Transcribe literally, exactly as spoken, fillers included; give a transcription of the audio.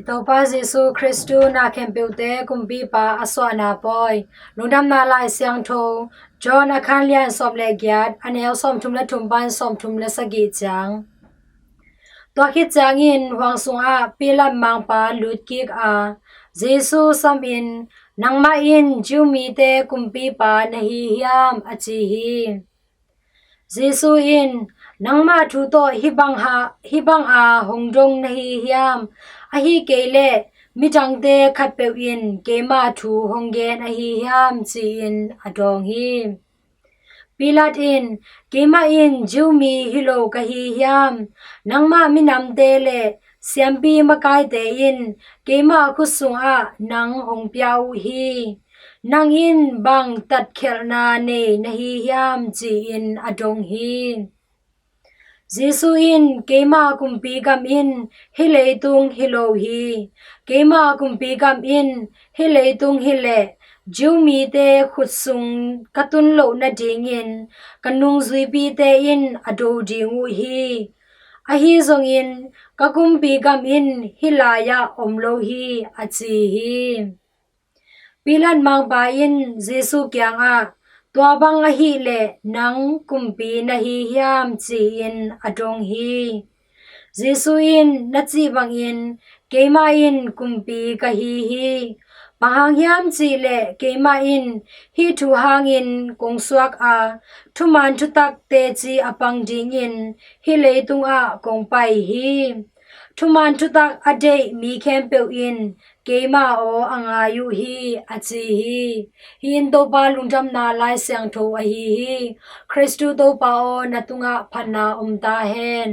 Topa Jesu Khristu na khempeuhte kumpipa a suahna pawi. Lungdamna Lai Siangtho John a khan lian sawm le giat, a neu sawmthum le thum pan sawmthum le sagih ciang. Tua khit ciangin huang sungah Pilat mangpa lut kik a, Jesu samin, "Nangmah in Jew mite kumpipa na hi hiam?" a ci hi. Jesu in, "Nangmah thu tawh hih bang ha, hih bang a hong dong na hi hiam? Ahih kei leh midangte khatpeuh in keima thu hong gen ahi hiam?" ci-in a dawng hi. Pilat in, "Keimah in Jew mi hi lo ka hi hiam? Nangmah minamte le siampi makaite in keimah khut sungah nang hong pia uh hi. Nang in bang tatkhialhna nei na hi hiam?" ci-in a dong hi. Jesu in, "Keimah kumpi gam in hih leitung hi lo hi. Keimah kumpi gam in hih leitung hi leh Jew mite khut sung ka tun loh nadingin ka nungzuipite in a do ding uh hi. Ahi zongin ka kumpi gam in hih lai-ah om lo hi," a ci hi. Pilat mangpa in Jesu kiangah, "Tua bang ahih leh nang kumpi na hi hiam?" ci-in a dong hi. Jesu in, "Na cih bangin keimah in kumpi ka hi hi. Bang hang hiam cih leh keimah in hih thu hangin kong suak a, thuman thutak teci a pang dingin hih leitungah kong pai hi. Thuman thutak a deih mi khempeuh in keima aw a ngai uh hi," a ci hi. Hih in Topa Lungdamna Lai Siangtho ahi hi. Khristu Topa aw, na tungah phatna om ta hen.